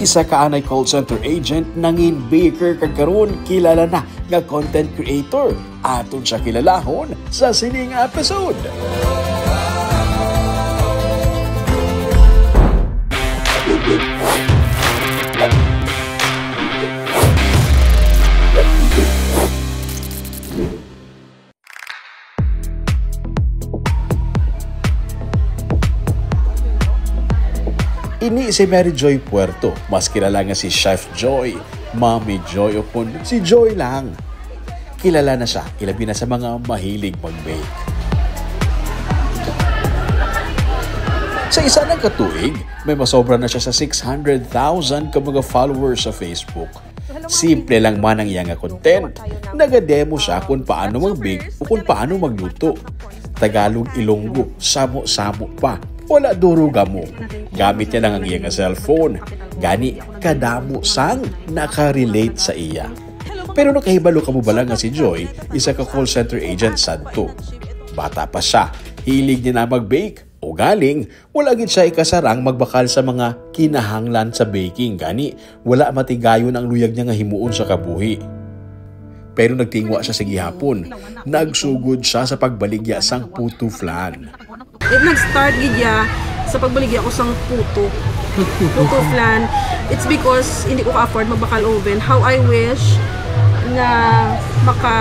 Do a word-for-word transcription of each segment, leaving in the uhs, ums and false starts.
Sa kaanay call center agent, nangin baker, kag karon kilala na nga content creator. Aton siya kilalahon sa sining episode. Ini si Mary Joy Puerto, mas kilala nga si Chef Joy, Mommy Joy, o kun si Joy lang. Kilala na siya, ilabi na sa mga mahilig mag-bake. Sa isa lang ka tuig, may masobra na siya sa six hundred thousand ka mga followers sa Facebook. Simple lang man ang iya nga content. Nagademo siya kung paano mag-bake o kung paano magluto. Tagalog, Ilonggo, samo-samo pa. Wala duro gamo. Gamit niya lang ang iya nga cellphone. Gani, kadamo sang nakarelate sa iya. Pero nakahibalo ka mo bala nga si Joy, isa ka call center agent sadto? Bata pa siya, hilig niya na mag-bake. Ugaling, wala gid siya ikasarang magbakal sa mga kinahanglan sa baking, gani wala matigayon ang luyag niya nga himuon sa kabuhi. Pero nagtingwa siya sa gihapon. Nagsugod siya sa pagbaligya sang puto flan. It nag-start gid ya sa pagbaligya ko sang puto. Puto flan. It's because hindi ko ka-afford magbakal oven. How I wish nga maka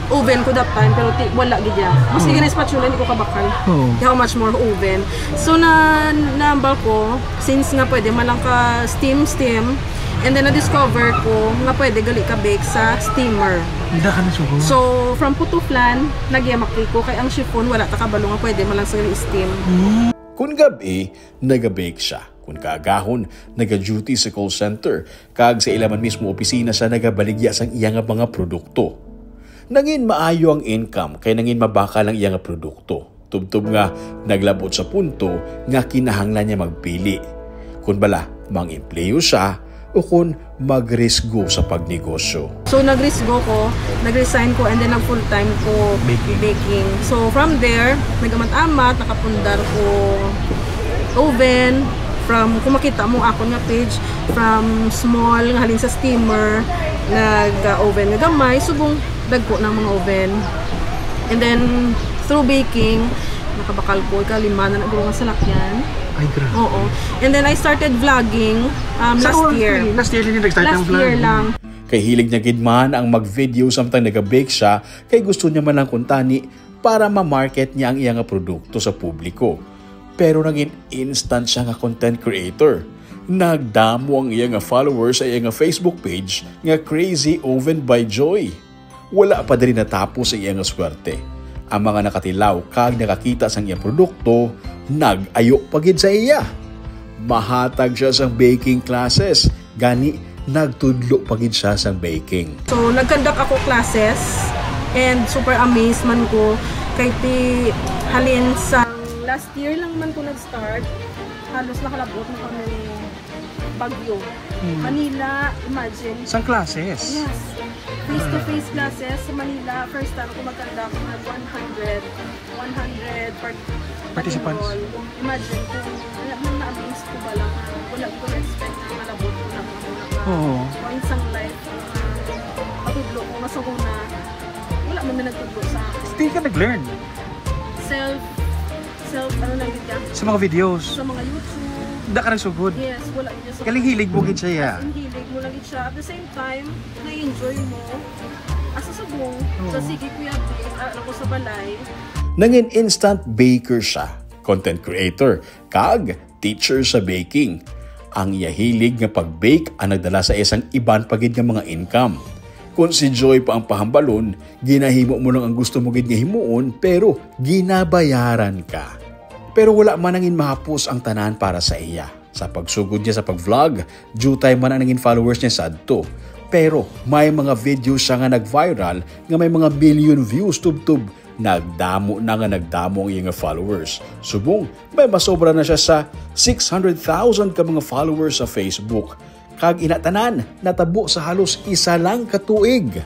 oven ko that time, pero ti-, wala gid ya. Maski Hmm. gani spatula, hindi ko kabakal. Oo. How much more oven. So, na, naambal ko, since nga pwede man lang ka steam, steam, and then na-discover ko nga pwede gali ka bake sa steamer. Hindi ka na sugo. So, from puto flan, nagyamak ko kay ang chiffon, wala ta kabalo nga pwede man lang sa steam. Hmm. Kun gab-i, naga-bake siya. Kun kaagahon, naga-duty sa call center, kag sa ila man mismo opisina siya nagabaligya sang iya nga mga produkto. Nangin maayo ang income kay nangin mabakal ang iya nga produkto. Tubtob nga naglabot sa punto nga kinahanglan niya magpili. Kun bala, mang-empleyo siya o kun magrisgo sa pagnegosyo. So, nagrisgo ko, nag-resign ko, and then nag-full-time ko Baking. baking. So, from there, nagamat-amat, nakapundar ko oven. From, kung makita mo akon nga page, from small, nga halin sa steamer, nag-oven nga gamay, subong dagko ng mga oven. And then, through baking, nakabakal ko, ikalima na nagulong ang salakyan. Ay, grabe. Oo. And then, I started vlogging, um, Sa last oras year. ni, last year din yung nag-start Last ng vlog. year lang. Kay hilig niya gid man ang mag-video samtang naga-bake siya, kay gusto niya man lang kuntani para ma-market niya ang iya nga produkto sa publiko. Pero naging instant siya nga content creator. Nagdamo ang iya nga followers sa iya nga Facebook page nga Crazy Oven by Joy. Wala pa diri natapos ang iya nga swerte. Ang mga nakatilaw kag nakakita sang iya produkto, nag-ayo pa gid sa iya. Mahatag siya sang baking classes, gani nagtudlo pa gid siya sang baking. So, nag-conduct ako classes and super amazed man ko kay ti halin sa last year lang man ko nag-start, halos nakalabot na kami Baguio. Hmm. Manila, imagine. Sang classes? Yes. Face-to-face classes sa Manila. First time ko mag-conduct ng one hundred, one hundred part-, Participants. Enroll. Imagine kung, alam mo, na-amaze ko ba lang na wala ko expect na malabot ko lang ako na Oo. once ang life, na matudlo ko nga sa una, wala man na nagtudlo sa akin. Still ka nag-learn? Self, self, ano lang yun yan? Sa mga videos? Sa mga YouTube. Hindi ka nagsugod? Yes, wala yun sa Galing hilig mo gid siya, ya. As in, hilig mo lang yun siya. At the same time, na-enjoy mo. Asa subong? Oo. So, sige, Kuya Dave, ah, ano ko sa balay. Nangin instant baker siya, content creator, kag teacher sa baking. Ang iya hilig nga pag-bake ang nagdala sa isang iban pa gid nga mga income. Kung si Joy pa ang pahambalon, ginahimo mo lang ang gusto mo gid nga himuon, pero ginabayaran ka. Pero wala man nangin mahapos ang tanan para sa iya. Sa pagsugod niya sa pag-vlog, diutay man ang nangin followers niya sadto. Pero may mga video siya nga nag-viral nga may mga million views tubtob nagdamo na nga nagdamo ang iya nga followers. Subong, may masobra na siya sa six hundred thousand ka mga followers sa Facebook. Kag ina tanan, natabo sa halos isa lang ka tuig.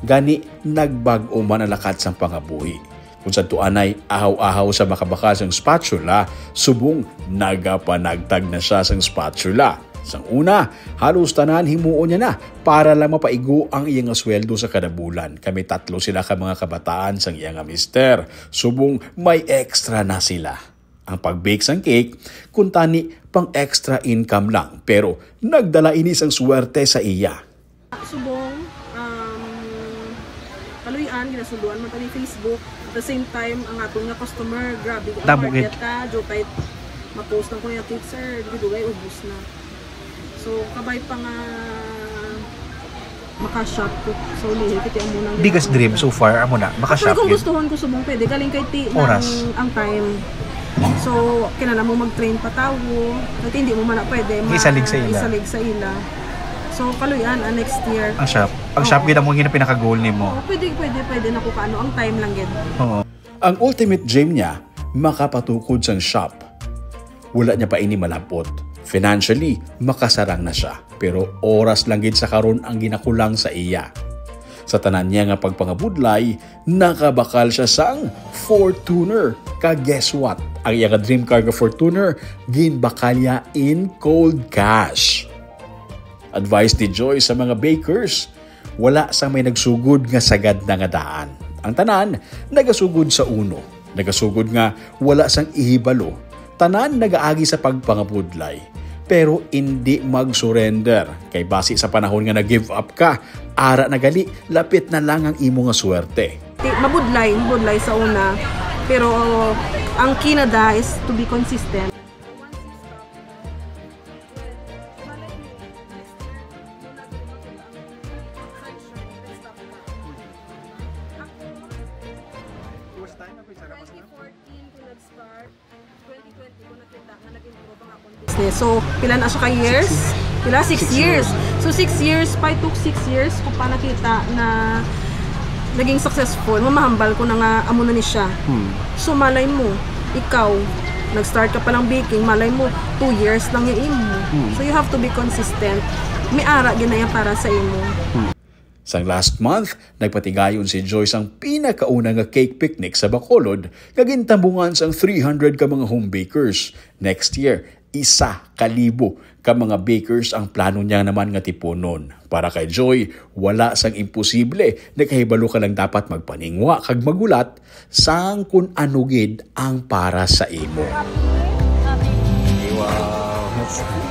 Gani, nagbag-o man ang lakat sang pangabuhi. Kung sa tuanay, ahaw-ahaw sa makabakal sang spatula, subong nagapanagtag na siya sang spatula. Sang una, halos tanan himuon niya na para lang mapaigo ang iya nga sweldo sa kada bulan. Kami tatlo sila ka mga kabataan sang iya nga mister. Subong may extra na sila. Ang pag-bake sang cake, kuntani pang extra income lang, pero nagdala ini sang swerte sa iya. Subong, um, kaluy-an, ginasunduan man ta ni Facebook. At the same time, ang aton nga customer, grabe ang Damo market gid. Ka, Jotay, ma-post lang ko yung cake, sir, dugay ubos na. So, kabay pa nga maka-shop ko. So, lihi, kiti ang muna. Biggest dream so far, amo na, Actually, maka-shop kung yun. Gustuhon ko subong, pwede. Galing kay ti Oras. Ang, ang time. So, kinala mo mag-train pa tawo. Kasi hindi mo man na pwede ma- Isalig sa ila. Isalig sa ila. So, kaluyan, ah, next year. Ang shop. Ang shop gid amo gid ang pinaka-goal nimo. Oh, pwede, pwede, pwede na ko kaano. Ang time lang gid. Oo. Ang ultimate dream niya, makapatukod sang shop. Wala niya pa ini malabot. Financially, makasarang na siya. Pero oras lang gid sa karon ang ginakulang sa iya. Sa tanan niya nga pagpangabudlay, nakabakal siya sang Fortuner. Ka guess what? Ang iya nga dream car nga Fortuner, ginbakal niya in cold cash. Advice ni Joy sa mga bakers, wala sang may nagsugod nga sagad na nga daan. Ang tanan nagasugod sa uno. Nagasugod nga wala sang ihibalo. Tanan nagaagi sa pagpangabudlay. Pero indi mag-surrender. Kay basi sa panahon nga nag-give up ka, ara na gali, lapit na lang ang imo nga swerte. Ti- Mabudlay, mabudlay sa una. Pero ang kinada is to be consistent. First time na pizza ka pa sa twenty fourteen ko nag-start. Twenty twenty ko nakita nga nag-improve ang akong business. So, pila na siya ka years? Pila? Six years. So, six years, pa took six years ko pa nakita na naging successful. Mamahambal ko na nga amo na ni siya. So, malay mo, ikaw, nag-start ka pa lang baking, malay mo, two years lang yung imo. So, you have to be consistent. May ara gid na yan para sa imo. Sang last month, nagpatigayon si Joy sang pinakauna nga cake picnic sa Bacolod nga gintambungan sang three hundred ka mga home bakers. Next year, isa ka libo ka mga bakers ang plano niya naman nga tipunon. Para kay Joy, wala sang imposible. Nakahibalo ka lang dapat magpaningwa kag magulat sang kun ano gid ang para sa imo. Wow.